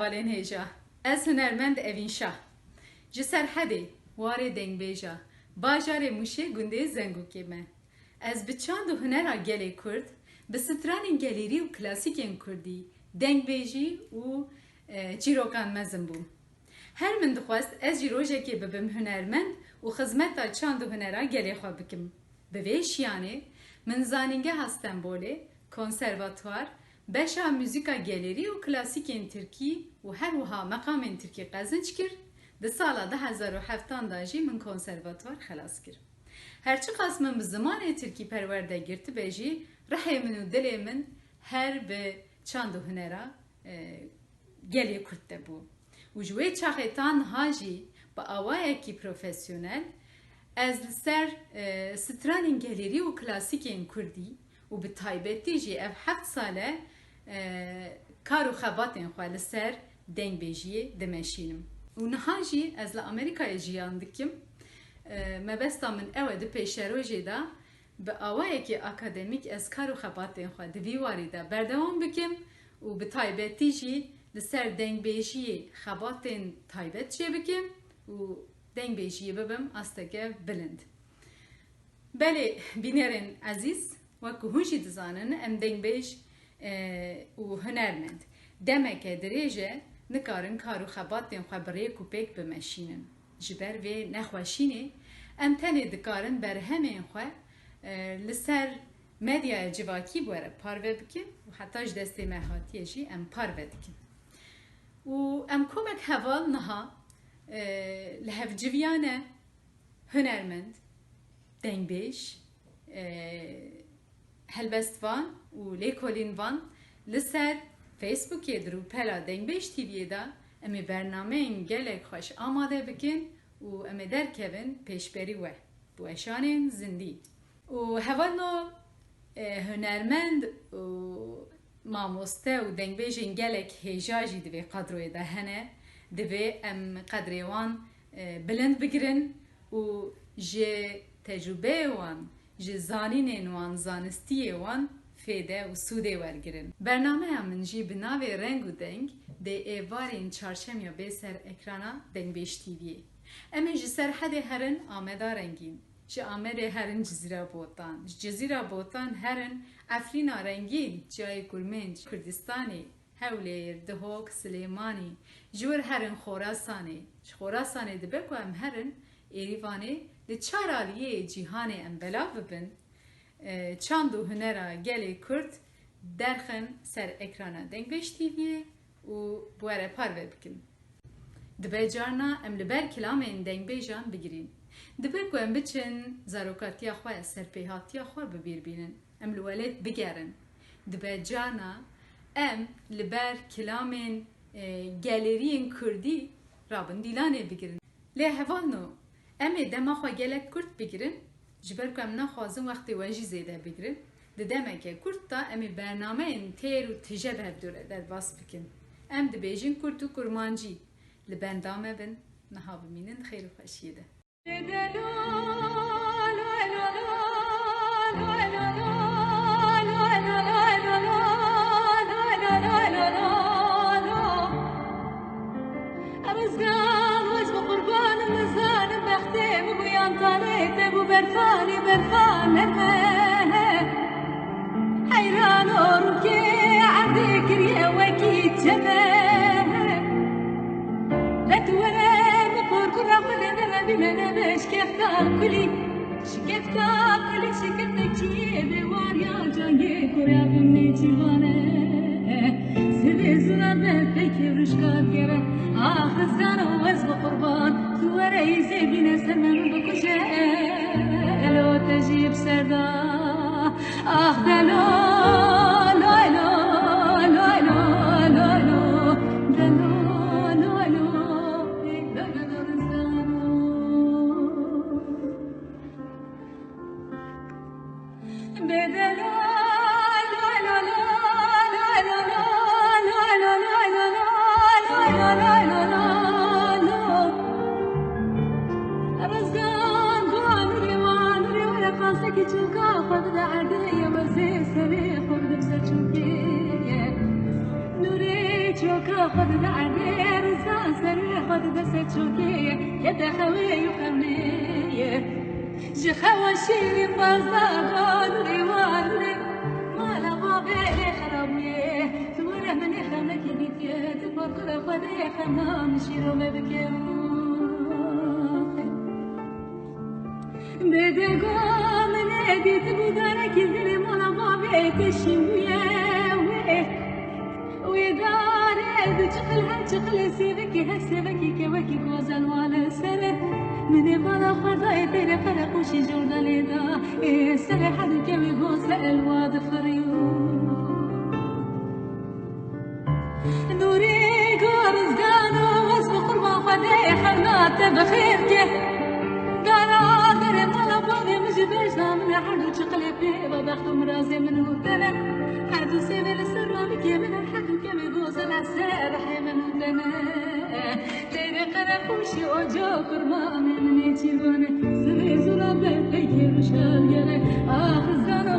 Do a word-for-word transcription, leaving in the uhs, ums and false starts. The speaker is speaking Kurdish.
Alên hêja. Ez hunermend Evîn Şah. Ji Serhedê, warê dengbêja, bajarê Mûşê gundê Zengûkê me. Ez bi çand û hunera gelê Kurd, bi stranên gelêrî û klasîkên Kurdî, dengbêjî û, e, çîrokan mezin bûm. Her min dixwest ez jî rojekê bibim hunermend û xizmeta çand û hunera gelê xwe bikim. Bi vê şiyanê min Zanîngeha Stenbolê, konservatuar, beşa muzîka gelêrî û klasîkên tirkî û her wiha meqamên tirkî qezinc kir, di sala du hezar û heftan de jî min konservatuar xelas kir. Her çiqas min bi zimanê tirkî perwerde girtibe jî, rihê min û dilê min her bi çand û hunera, e, gelê Kurd de bû. Û ji wê çaxê ta niha jî bi awayekî profesyonel ez li ser, e, stranên gelêrî û klasîkên Kurdî û bi taybetî jî ev heft sal e, e, kar û xebatên xwe li ser dengbêjiyê dimeşînim. Û niha jî ez li Amerîkayê jiyan dikim. E, mebesta min ew e, di pêşerojê de bi awayekî akademîk ez kar û xebatên xwe di vî warî de berdewam bikim û bi taybetî jî li ser dengbêjiyê xebatên taybet çêbikim û dengbêjiyê bibim asteke bilind. Belê, bînerên ezîz, wek ku hûn jî dizanin, em dengbêj, e, û hunermend demeke dirêj e, nikarin kar û xebatên xwe bi rêk û pêk bimeşînin. Ji ber vê nexweşînê, em tenê dikarin berhemên xwe, e, li ser medyaya civakî bi we re parve bikin û heta ji destê me hatiye jî em parve dikin. Û em komek heval niha, e, li hev civiyane, hunermend, dengbêj, e, helbestvan û lêkolînvan li ser Facebookê di rûpela Dengbêj T V'yê de em ê bernameyên gelek xweş amade bikin û em ê derkevin pêşberî we bi weşanên zindî. Û hevalno, e, hunermend û mamoste û dengbêjên gelek hêja jî di vê kadroyê de hene. Divê em qedrê wan, e, bilind bigirin û ji tecrûbeyê wan, ji zanînên wan, zanistiyê wan fêde û sûdê wergirin. Bernameya min jî bi navê Reng û Deng dê êvarên çarşemiya bê ser ekrana Dengbêj T V'yê. Em ê ji Serhedê herin Ameda Rengîn. Ji Amedê herin Cizîra Botan. Ji Cizîra Botan herin Efrîna Rengîn, çiyayê Kurmênc, Kurdistanê, Hewlêr, Dihok, Silêmanî. Ji wir herin Xorasanê. Ji Xorasanê dibe ku em herin Êrîvanê, li çar aliyê cîhanê em belav bibin, e, çand û hunera gelê Kurd derxin ser ekrana Dengbêj T V'yê û bi we re parve bikin. Dibe carna em li ber kilamên dengbêjan bigirîn. Dibe ku em biçin zarokatiya xwe, serpêhatiya xwe bi bîr bînin. Em li welêt bigerin. Dibe carna em li ber kilamên, e, gelêriyên kurdî rabin dîlanê bigirin. Lê hevalno, em ê dema xwe gelek kurt bigirin, ji ber ku em naxwazin wextê we jî zêde bigirin. Di demeke kurt de em ê bernameyên têr û tije bi hevdû re derbas bikin. Em dibêjin kurd û kurmancî. Li benda me bin, niha bimînin di xêr û xweşiyê de. Rizgan wez bi qurban, nizanim bextê min bûyan talê te bû berfanî berfan nerme. Heyran û rûkê erdê kiriye wekî çeme. Let were bi qor kura xwe de derevîne nebe şikefta kulî. Şikefta kulî şikeftekiyê bê wariya cangê koya bin nêçîvane. Sivê zûna be pekê rişka digere. Ax rizgana wez bi qurban. Tu were îzê bîne ser me min bikuje. Elo te jî bi ser da. Ax delo, lo, lo, lo, lo, lo, lo. Delo, lo, lo, lo, lo, lo, rizgano. Xwe dide ser çokê ye, kete xewê û xemê ye. Ji xewa şîrîn bazar dadurê warê, mala bavê xera bûye. Tu were min ê xemekî dîtiye, tu parkura Xwedê xema min şîrove bike. Bêdego min ê dîtibû darekî dilê mala bavê te şîn bûye wê. Wê darê du çiqil her çiqilê sêvekî her sêvekî kewekî gozel wa li ser e. Min ê bala xwe dayê têrê qereqoşî jorda lê da. Ê serê hedû kewê gozel wa difirî. Nûrê garizgano ez bi qurban Xwedê hewna te bi xêr ke. Dara derê mala bavê min ji bejna min e, her du çiqilê pê ve bext û mirazê min û te ne. Her du sêvê li ser malikê min e, her du kevê gozel e ser rihê min û te ne. Têrê qereqoşî oca kurmanê min ê çîrvan e. Zirê zûra ber peykê rûşal gere. Ax zana